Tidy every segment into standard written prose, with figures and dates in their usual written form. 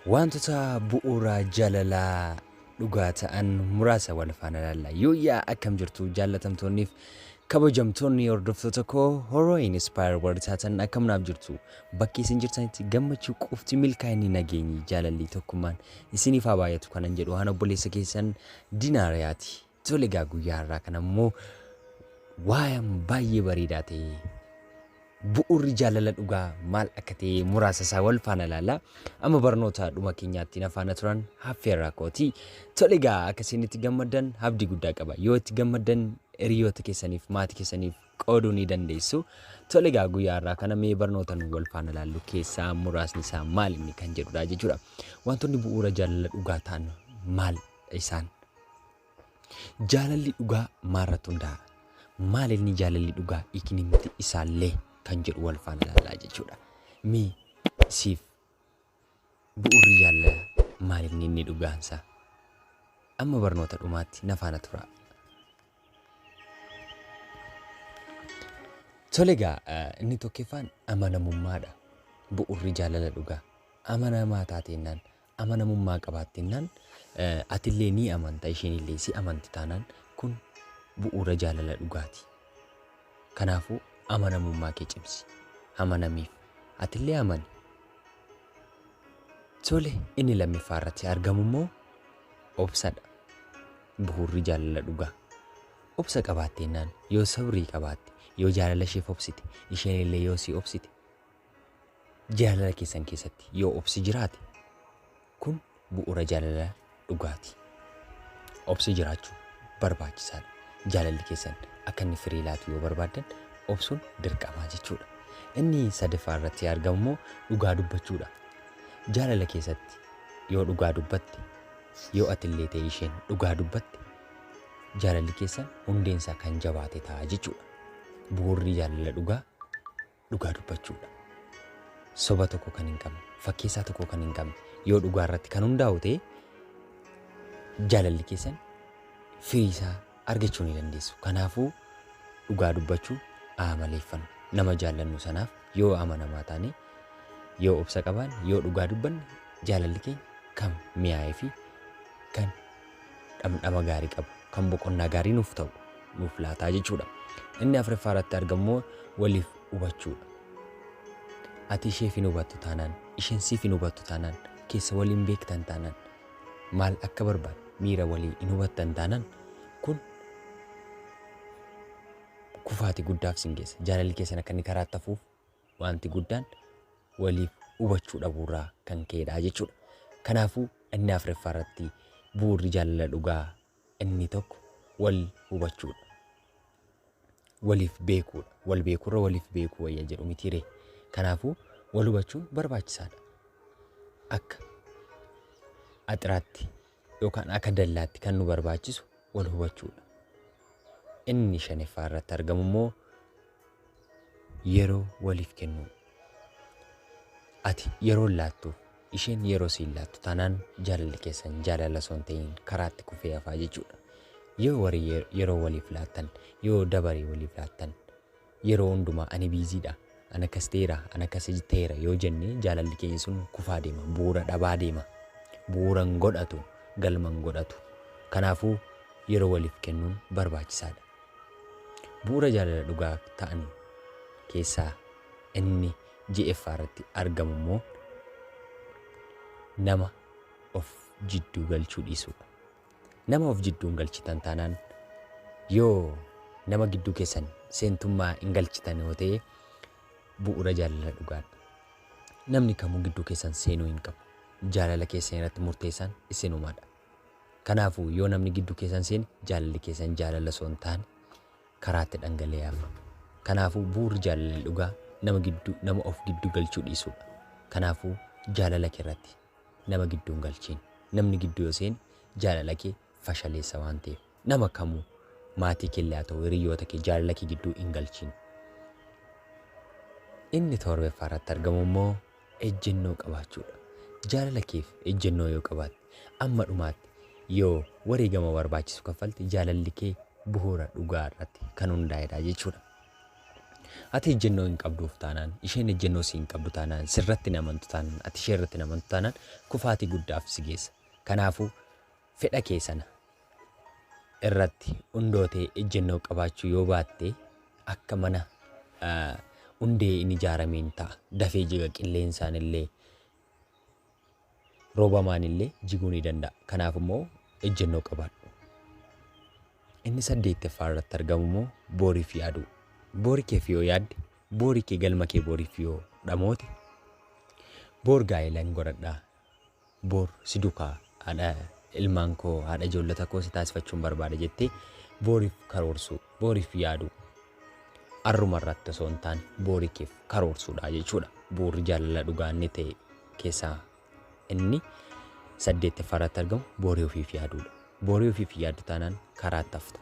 Wantoota bu'uura jaalalaa dhugaa ta'an muraasa wal faana ilaalla. Yooyyaa, akkam jirtu jaallatamtoonniif kabajamtoonni hordoftoota koo Horoo Inspire warri taatan, akkam naaf jirtu? Bakki isin jirtanitti gammachuu qofti, milkaa'inni, nageenyi, jaalalli, tokkummaan isiniif haa baay'atu kanan jedhu waan obboleessa keessan Dinaariyaati. Tole egaa, guyyaa har'aa kana immoo waa'ee baay'ee bareedaa ta'e, bu'uurri jaalala dhugaa maal akka ta'e muraasa isaa wal faana ilaalla. Amma barnoota dhuma keenyaatti na faana turan affeerraa kooti. Tole egaa, akka isin itti gammaddan abdii guddaa qaba. Yoo itti gammaddan hiriyoota keessaniif, maatii keessaniif qooduu ni dandeessu. Tole egaa, guyyaa har'aa kana mee barnoota nu wal faana ilaallu keessaa muraasni isaa maal inni kan jedhudha jechuudha. Wantoonni bu'uura jaalala dhugaa ta'an maal isaan? Jaalalli dhugaa maalirratti hundaa'a? Maal inni jaalalli dhugaa, hiikni isaallee kan jedhu wal faana ilaallaa jechuudha. Mee siif bu'uurri jaalala maal inni dhugaansaa? Amma barnoota dhumaatti na faana tura. Tole egaa, inni tokkoffaan amanamummaadha. Bu'uurri jaalala dhugaa. Amanamaa taateennaan, amanamummaa qabaattennaan, atillee ni amanta, isheen illee si amanti taanaan, kun bu'uura jaalala dhugaati. Kanaafuu amanamummaa kee cimsi. Amanamiif. Atillee amani. Tole, inni lammaffaa irratti argamu immoo obsadha. Bu'uurri jaalala dhugaa. Obsa qabaattennaan, yoo sabrii qabaatte, yoo jaalala isheef obsite, isheen illee yoo si obsite, jaalala keessan keessatti yoo obsi jiraate, kun bu'uura jaalala dhugaati. Obsi jiraachuu barbaachisaadha. Jaalalli keessan akka inni firii laatu yoo barbaaddan, obsuun dirqamaa jechuudha. Inni sadaffaa irratti argamu immoo dhugaa dubbachuudha. Jaalala keessatti yoo dhugaa dubbatte, yoo atillee ta'e isheen dhugaa dubbatte, jaalalli keessan hundeensaa kan jabaate ta'a jechuudha. Bu'uurri jaalala dhugaa dhugaa dubbachuudha. Soba tokko kan hin qabne, fakkeessaa tokko kan hin qabne, yoo dhugaa irratti kan hundaa'u ta'e, jaalalli keessan firii isaa argachuu ni dandeessu. Kanaafuu dhugaa dubbachuu amaleeffannu. Nama jaallannu sanaaf yoo amanamaa taane, yoo obsa qabaanne, yoo dhugaa dubbanne, jaalalli keenya kan mi'aayee fi kan dhamdhama gaarii qabu, kan boqonnaa gaarii nuuf ta'u nuuf laataa jechuudha. Inni afuraffaa irratti argamu waliif hubachuudha. Ati isheef hin hubattu taanaan, isheen siif hin hubattu taanaan, keessa waliin beektan taanaan, maal akka barbaadu miira walii hin hubattan taanaan, kun kufaatii guddaaf sin geessa. Jaalalli keessan akka inni karaa tafuuf wanti guddaan waliif hubachuu dhabuurraa kan ka'edha jechuudha. Kanaafuu inni afuraffaa irratti bu'uurri jaalala dhugaa inni tokko wal hubachuudha. Waliif beekuudha. Wal beekuurra waliif beekuu wayya jedhu mitiiree. Kanaafuu wal hubachuun barbaachisaadha. Akka axiraatti yookaan akka dallaatti kan nu barbaachisu wal hubachuudha. Inni shanaffaa irratti argamu immoo yeroo waliif kennuu. Ati yeroo laattuuf, isheen yeroo siin laattu taanaan, jaalalli keessan jaalala osoo hin ta'in karaatti kufee hafaa jechuudha. Yoo warii yeroo waliif laattan, yoo dabaree waliif laattan, yeroo hundumaa ani busy dha, ana akkas ta'eera, ana akkas ta'eera yoo jenne, jaalalli keenya sun kufaa deema, bu'uura dhabaa deema. Bu'uura hin godhatu, galma hin godhatu. Kanaafuu yeroo waliif kennuun barbaachisaadha. Bu'uura jaalala dhugaa ta'an keessaa inni ja'affaa irratti argamu immoo nama of jidduu galchuu dhiisuudha. Nama of jidduu hin galchitan taanaan, yoo nama gidduu keessan seentummaa hin galchitan yoo ta'e, bu'uura jaalala dhugaadha. Namni kamuu gidduu keessan seenuu hin qabu. Jaalala keessan irratti murteessaan isinumadha. Kanaafuu yoo namni gidduu keessan seene, jaalalli keessan jaalala osoo hin taane karaatti dhangala'ee hafa. Kanaafuu bu'uurri jaalala dhugaa nama of gidduu galchuu dhiisuudha. Kanaafuu jaalala kee irratti nama gidduu hin galchiin. Namni gidduu yoo seene jaalala kee fashaleessa waan ta'eef, nama kamuu, maatii kee illee haa ta'u, hiriyoota kee, jaalala kee gidduu hin galchiin. Inni torbaffaa irratti argamu immoo ejjennoo qabaachuudha. Jaalala keef ejjennoo yoo qabaatte, amma dhumaatti yoo wareegama barbaachisu kaffalte, jaalalli kee bu'uura dhugaa irratti kan hundaa'edha jechuudha. Ati ejjennoo hin qabduuf taanaan, isheen ejjennoo si hin qabdu taanaan, sirratti hin amantu taanaan, ati ishee irratti hin amantu taanaan kufaatii guddaaf si geessa. Kanaafuu fedha kee sana irratti hundootee ejjennoo qabaachuu yoo baatte akka mana hundee hin ijaaramiin ta'a. Dafee jiga qilleensaan illee roobamaan illee jiguu ni danda'a. Kanaaf immoo ejjennoo qabaadhu. Inni saddeettaffaa irratti argamu immoo booriif yaaduu. Boori keef yoo yaadde, boori kee galma kee booriif yoo dhamoote, boor gaa'ela hin godhadhaa. Boor si dukaa haadha ilmaan koo haadha ijoollota koo si taasifachuun barbaada jettee booriif karoorsuu, booriif yaaduu. Arruma irratti osoo hin taane boorii keef karoorsuudha jechuudha. Bu'uurri jaalala dhugaa inni ta'e keessaa inni saddeettaffaa irratti argamu boorii ofiif yaaduudha. Boorii ofiif yaaddu taanaan karaatti hafta.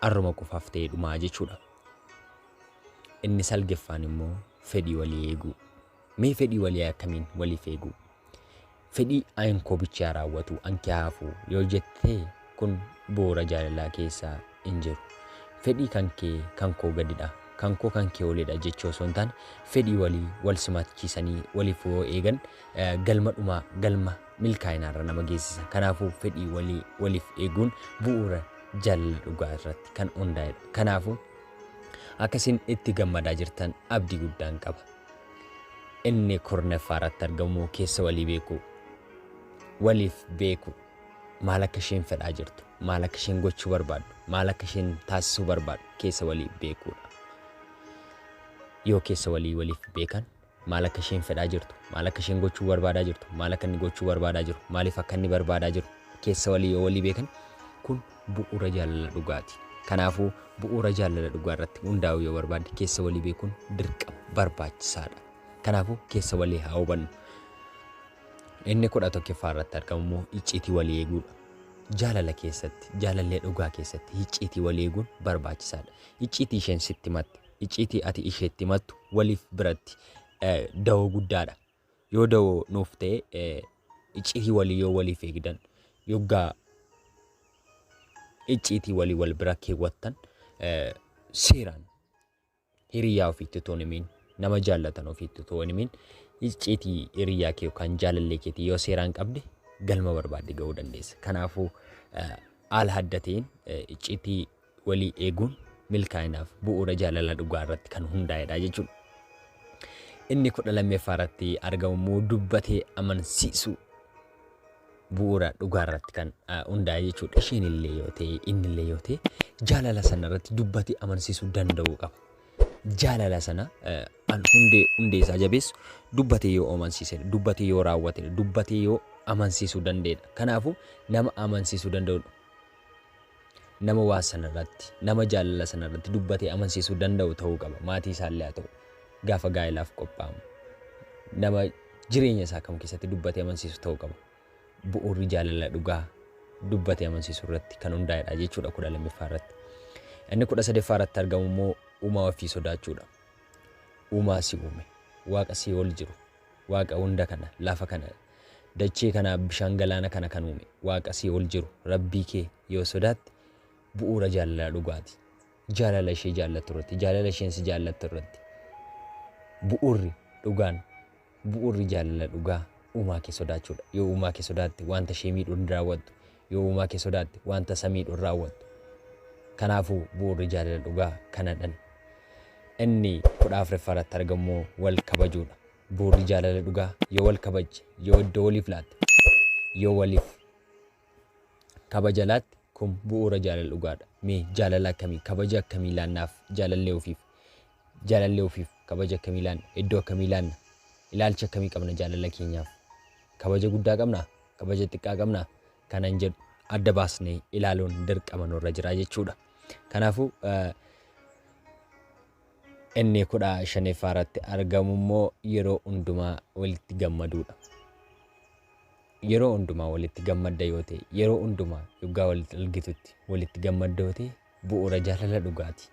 Arruma qofaaf ta'ee dhumaa jechuudha. Inni salgaffaan immoo fedhii walii eeguu. Mee fedhii walii akkamiin waliif eeguu? Fedhii ankoo bichaa raawwatu anki hafu yoo jettee kun bu'uura jaalalaa keessaa hin jiru. Fedhii kan kee kan koo gadidha, kan koo kan kee olidha jechuu osoo hin taane fedhii walii wal simachiisanii waliif yoo eegan galma dhumaa galma milkaa'inaarra nama geessisa. Kanaafuu fedhii walii waliif eeguun bu'uura jaalala dhugaa irratti kan hundaa'edha. Kanaafuu akkasiin itti gammadaa jirtan abdii guddaan qaba. Inni kurnaffaa irratti argamu keessa walii beekuu, waliif beekuu, maal akka isheen fedhaa jirtu, maal akka isheen gochuu barbaaddu, maal akka isheen taasisuu barbaaddu keessa walii beekuudha. Yoo keessa walii waliif beekan maal akka isheen fedhaa jirtu, maal akka isheen gochuu barbaadaa jirtu, maal akka inni gochuu barbaadaa jiru, maaliif akka inni barbaadaa jiru keessa walii yoo walii beekan kun bu'uura jaalala dhugaati. Kanaafuu bu'uura jaalala dhugaa irratti hundaa'uu yoo barbaadde keessa walii beekuun dirqama barbaachisaadha. Kanaafuu keessa walii haa hubannu. Inni 11ffaa irratti argamu immoo icciitii walii eeguudha. Jaalala keessatti, jaalallee dhugaa keessatti icciitii walii eeguun barbaachisaadha. Icciitii isheen sitti himatte, icciitii ati isheetti himattu waliif biratti dawoo guddaadha. Yoo dawoo nuuf ta'e icciitii walii yoo waliif eegdan, yoggaa icciitii walii wal bira keewwattan seeraan hiriyaa ofiitti otoo hin himin, nama jaallatan ofiitti otoo hin himin icciitii hiriyaa kee yookaan jaalallee keetii yoo seeraan qabde galma barbaadde ga'uu dandeessa. Kanaafuu haala adda ta'een icciitii walii eeguun milkaa'inaaf bu'uura jaalala dhugaa irratti kan hundaa'edha jechuudha. Inni 12ffaa irratti argamu immoo dubbatee amansiisuu bu'uura dhugaa irratti kan hundaa'e jechuudha. Isheen illee yoo ta'e inni illee yoo ta'e jaalala sana irratti dubbatee amansiisuu danda'uu qaba. Jaalala sana an hundee hundee isaa jabeessu dubbatee yoo amansiise, dubbatee yoo raawwate, dubbatee yoo amansiisuu danda'edha. Kanaafuu nama amansiisuu danda'udha. Nama waa sana irratti, nama jaalala sana irratti dubbatee amansiisuu danda'u ta'uu qaba. Maatii isaallee haa ta'u gaafa gaa'ilaaf qophaa'amu nama jireenya isaa kam keessatti dubbatee amansiisu ta'uu qaba. Bu'uurri jaalala dhugaa dubbatee amansiisuu irratti kan hundaa'edha jechuudha 12ffaa irratti. Inni 13ffaa irratti argamu immoo uumaa ofii sodaachuudha. Uumaa si uume, waaqa si ol jiru, waaqa hunda kana, lafa kana, dachee kana, bishaan galaana kana kan uume, waaqa si ol jiru, rabbii kee yoo sodaatte bu'uura jaalala dhugaati. Jaalala ishee jaallattu irratti, jaalala isheen si jaallattu irratti bu'uurri dhugaan, bu'uurri jaalala dhugaa uumaa kee sodaachuudha. Yoo uumaa kee sodaatte wanta ishee miidhu hin raawwattu. Yoo uumaa kee sodaatte wanta isa miidhu hin raawwattu. Kanaafuu bu'uurri jaalala dhugaa kanadhan. Inni 14ffaa irratti argamu wal kabajuudha. Bu'uurri jaalala dhugaa yoo wal kabajje, yoo iddoo waliif laatte, yoo waliif kabaja laatte kun bu'uura jaalala dhugaadha. Mee jaalala akkamii, kabaja akkamii laannaaf jaalallee ofiif? Jaalallee ofiif kabaja akkamii laanna? Iddoo akkamii laanna? Ilaalcha akkamii qabna jaalala keenyaaf? Kabaja guddaa qabnaa? Kabaja xiqqaa qabnaa? Kanan jedhu adda baasnee ilaaluun dirqama nurra jira jechuudha. Kanaafuu inni 15ffaa irratti argamu immoo yeroo hundumaa walitti gammaduudha. Yeroo hundumaa walitti gammadda yoo ta'e, yeroo hundumaa yoggaa walitti argitutti walitti gammadda yoo ta'e bu'uura jaalala dhugaati.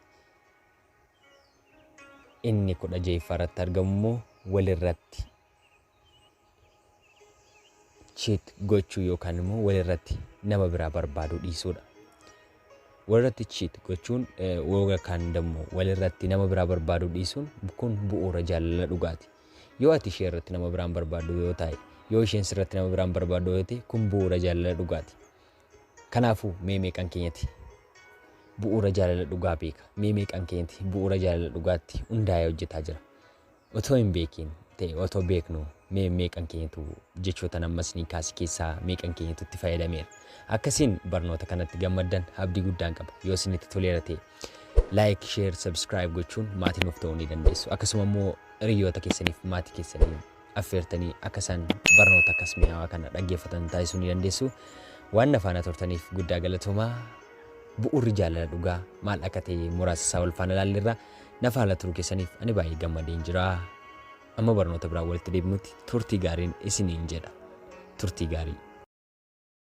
Inni 16ffaa irratti argamu immoo walirratti cheat gochuu yookaan immoo walirratti nama biraa barbaaduu dhiisuudha. Walirratti cheat gochuun yookaan immoo walirratti nama biraa barbaaduu dhiisuun kun bu'uura jaalala dhugaati. Yoo ati ishee irratti nama biraan barbaaddu yoo ta'e, yoo isheen sirratti nama biraan barbaaddu yoo ta'e, kun bu'uura jaalala dhugaati. Kanaafuu mee meeqan keenyatti bu'uura jaalala dhugaa beeka? Mee meeqan keenyatti bu'uura jaalala dhugaatti hundaa'ee hojjetaa jira? Otoo hin beekiin ta'e, otoo beeknu, mee meeqan keenyatu jechoota ammas ni kaasi keessaa meeqan keenyatu itti fayyadameera? Akkasiin barnoota kanatti gammaddan abdii guddaan qaba. Yoo isinitti toleera ta'e, like, share, subscribe gochuun maatii nuuf ta'uu ni dandeessu. Akkasuma immoo hiriyoota keessaniif maatii keessanii affeertanii akka isaan barnoota akkas mi'aawaa kana dhaggeeffatan taasisuu ni dandeessu. Waan na faana turtaniif guddaa galatoomaa. Bu'uurri jaalala dhugaa maal akka ta'e muraasa isaa wal faana ilaalleerra. Na faana turuu keessaniif ani baay'ee gammadeen jira. Amma barnoota biraa walitti deebinutti turtii gaariin isiniin jedha. Turtii gaarii.